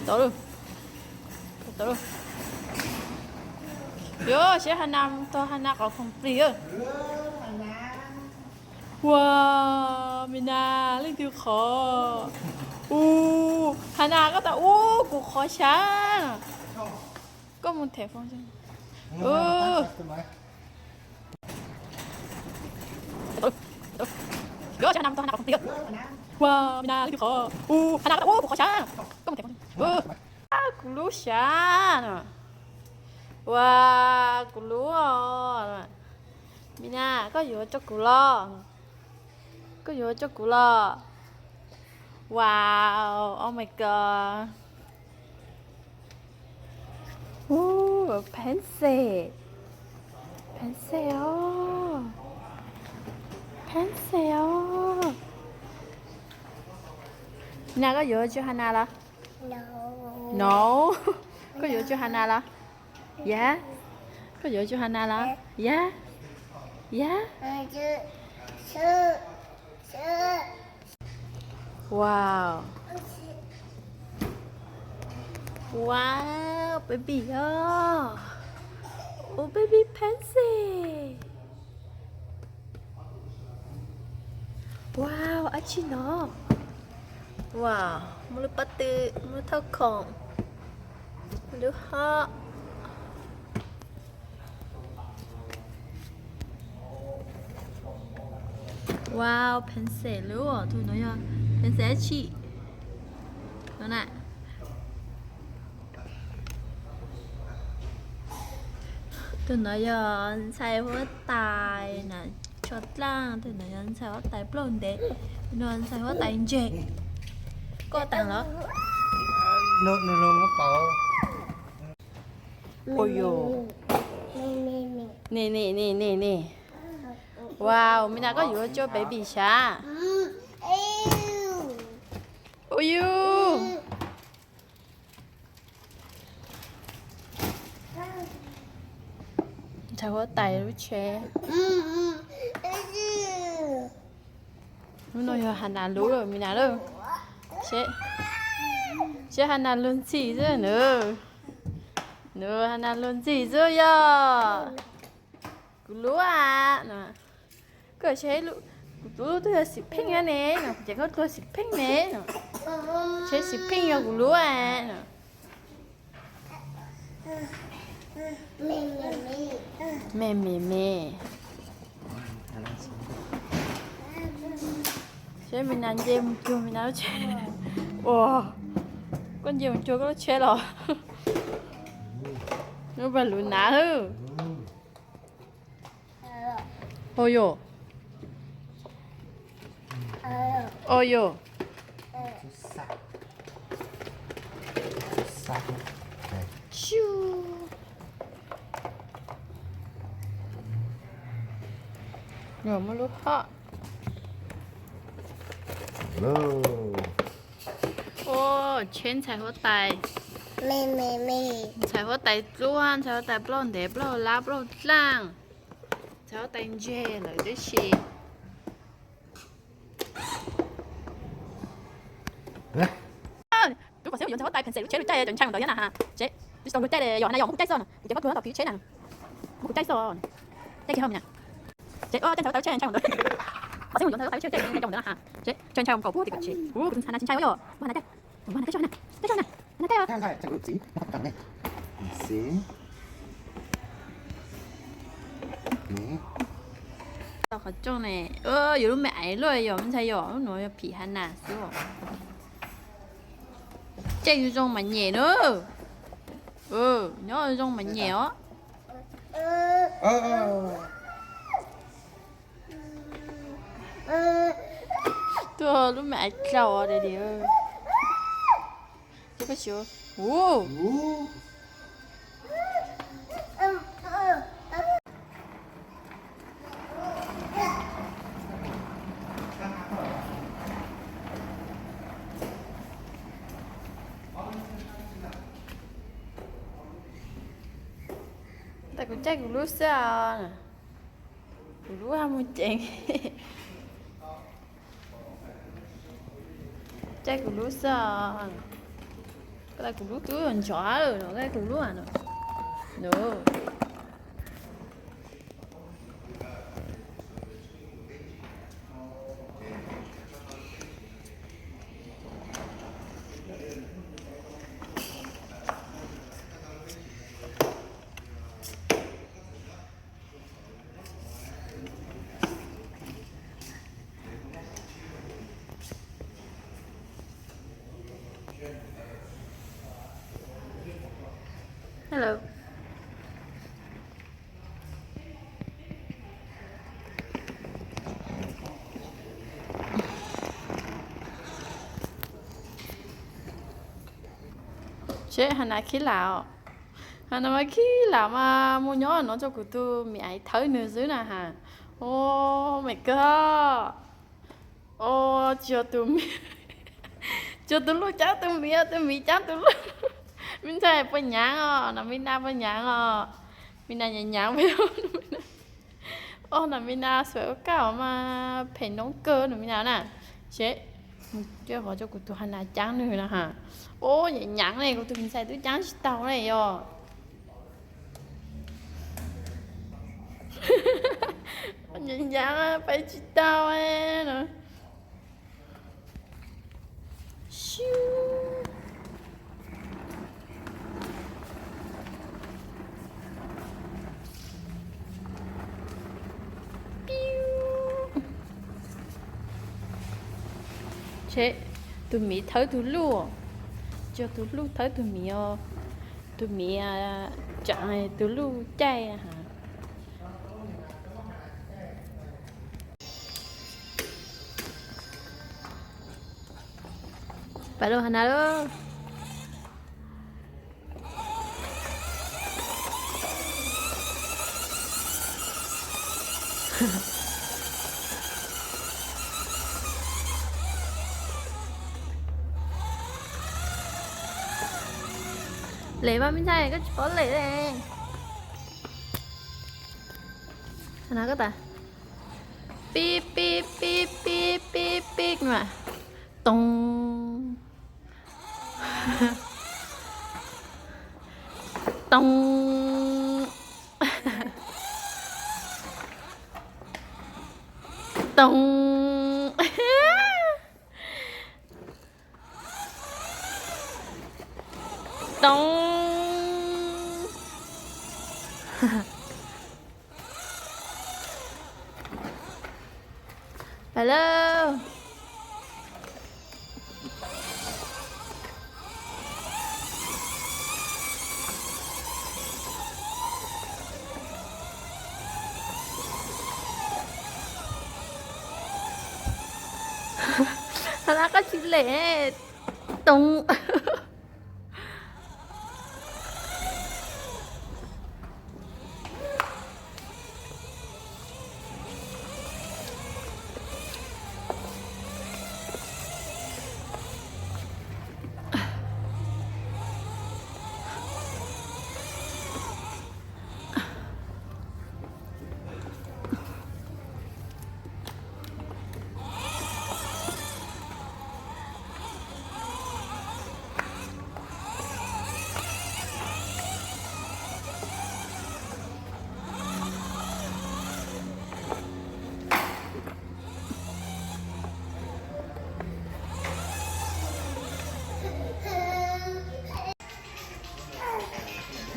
Tau lawm. Tau lawm. Yuav saib Hana, tog Hana qhov khoom plig. Ua, Mina, leej twg qhov? U, Hana, koj tas ub kuv qhov xyab. Koj mus them foob. Ua, Mina, leej twg qhov? U, Hana, koj tas ub kuv qhov xyab. Koj mus them foob. Kuv lub xyab no. Ua, kuv lub os. Mina, koj yuav rau kuv los? Koj yuav rau kuv los? Wow, oh my god. Uh, pencil. Pencil os. Pencil os. Mina, koj yuav rau Hana los? No. Koj yuav rau Hana los? Yes. Koj yuav rau Hana los? Yes. Yes. Wow. Wow, baby os. Ua baby pencil. Wow, dab tsi no? Wow, muaj lub pob tw, muaj thauj khoom, lub hob. Wow, pencil lub, tus no yog pencil dab tsi? No na. Tus no yog ntxhais huab tais na, tsho dlaaj, tus no yog ntxhais huab tais plaub ntev, tus no ntxhais huab tais ntseg. Koj tas los? Ua, ne ne ne ne ne. Wow, Mina, koj yuav rau baby xyab. Ua yus. Ntxhais huab tais lub tsheb. Lub no yog Hana lub lawm, Mina lawm. Seb Hana luag ntxhi xwb nws. Nws Hana luag ntxhi xwb yog. Kuv lub a. Koj seb, kuv tus lub twb yog xim pheej ne, kuv ces koj tus xim pheej ne. Seb xim pheej yog kuv lub a. Me me me. Seb Mina nce mus cuag Mina lub tsheb. Ua, koj nce mus cuag koj lub tsheb los? Lub pas lub nav lawm. Ua yus. Ua yus. Muaj lub hob. Ua, tsheb ntxhais huab tais. Ntxhais huab tais dluab, ntxhais huab tais plaub ntev, plaub lab, plaub dlaaj. Ntxhais huab tais ntseg lawm tib si. Kuv pom seb yuav ntxhais huab tais pencil lub tsheb lub caij cov ntshai mus ntawd thiab na ha. Seb, twb tsis tau luag caij li, yog Hana yog muab kuv caij xwb no, kuv ces koj tuag ntawm kuv tsheb na. Muab kuv caij xwb. Caij kiag ho Mina. Seb, caij ntxhais huab tais lub tsheb ntshai mus ntawd. Pom seb yuav ntxhais huab tais lub tsheb caij ntshai mus ntawd na ha. Seb, ntshai ntshai mus nkaus puag tim kuv tsheb. Kuv tus ntxhais na tsis ntshai ua yog. Ua Hana caij, ua Hana caij xwb Hana, caij xwb Hana, Hana caij os. Qhov rooj ne, yuav lub me aiv luaj yom, me ntxhais yom, lub nuav yog phim Hana xwb os. Caij zoo zoo mas nyem na. Nyob zoo mas nyem os. Tuaj lub me aiv dlaug os daddy. Ntawm kuv caij kuv lub xwb os. Kuv lub mus ceev. Caij kuv lub xwb os. Kuv lub twb ntsov no, kuv lub no. Hello. Seb, Hana khib lam os. Hana mas khib lam mas mus nyob no rau kuv tus me aiv thawb nws xwb na has. Os, me kawg. Os, tsis yog tus miv, tsis yog tus luj caab tus miv, tus miv caab tus luj. Me ntxhais puas nyaav os, no me na puas nyaav os. Me na nyaav nyaav. Os, no me na xuav ua kaj mas phem noob kawg no me na na. Seb, mus coj qhov rau kuv tus Hana caab nws na has. Os, nyaav nyaav ne, kuv tus me ntxhais twb caab tsis tau ne yog. Nyaav nyaav pais tsis tau no. Seb, tus miv thawb tus luj, tsis yog tus luj thawb tus miv os. Tus miv tsaam tus luj caij. Pais lauj Hana lauj. Lem mas me ntxhais, koj tsis paub lem li. Hana koj tas. Pib pib pib pib pib pib mas. Toog. Toog. Toog. Toog. Pais lauj. Hana koj tsis lem. Toog.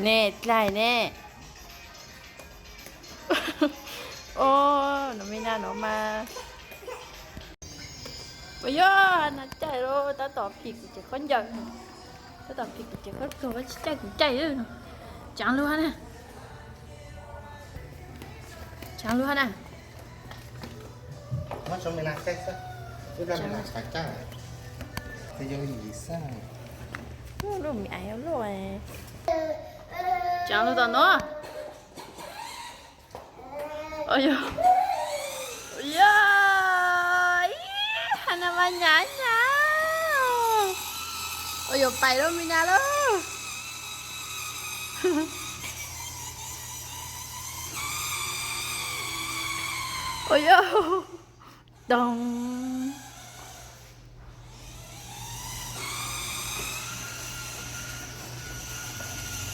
Ne dlaim ne. Os, no me na no mas. Ua yog Hana caij los tab tom phim kuv cev khaub ncaws. Tab tom phim kuv cev khaub ncaws, tsis caij kuv caij. Tsaav lug Hana. Tsaav lug Hana. Lub me aiv loj. Tsaav lug tom no. Yog, yog, ib, Hana mas nyaav nyaav. Ua yog pais lub me na lauj. Ua yog, toog.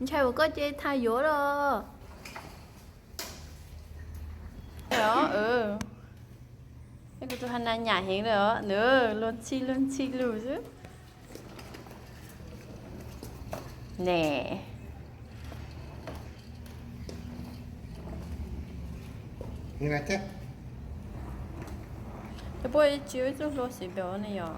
Ntshai uas koj ces thaj yuav los. Os, es kuv tus Hana nyam heev li os, nws luag ntxhi luag ntxhi lug xwb. Ne. Cov poj tsis ib txoj hlua xwb pem ne yom.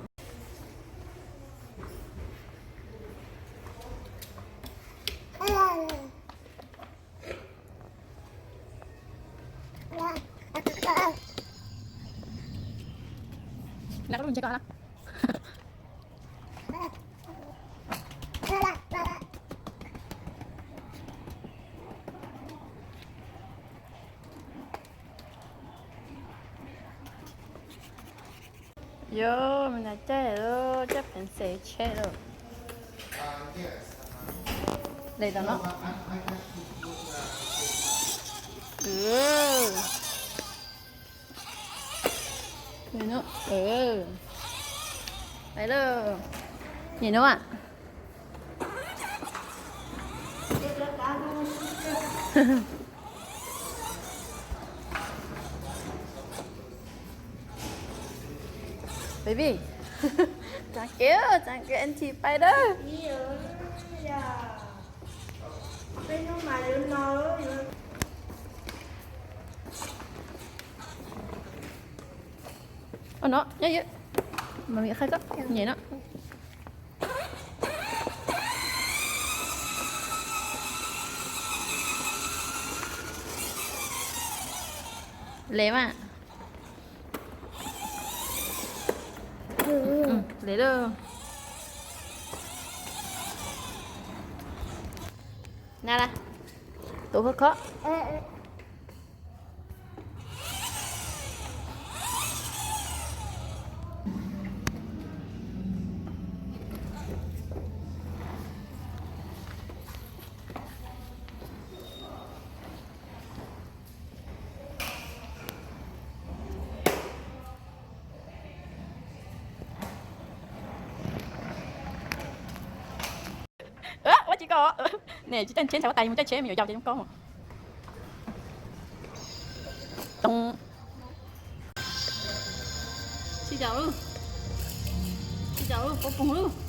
Yog, me nas caij, caij peev xwm tsheb lawm. Li tau no. Ais lawm. Nyem no a. Baby, tsav kev, tsav kev, auntie pais dawb. Ua no nyob ywm, mas mi qhaib koj nyem no. Le mas. Le lawm. Na la, tus khov khov. Ua tsis koj, ne tsis caij tsheb ntshai huab tais, mus caij tsheb me nyuam yaus ces zoo koj. Tsis caum lub, tsis caum lub, pov poog lub.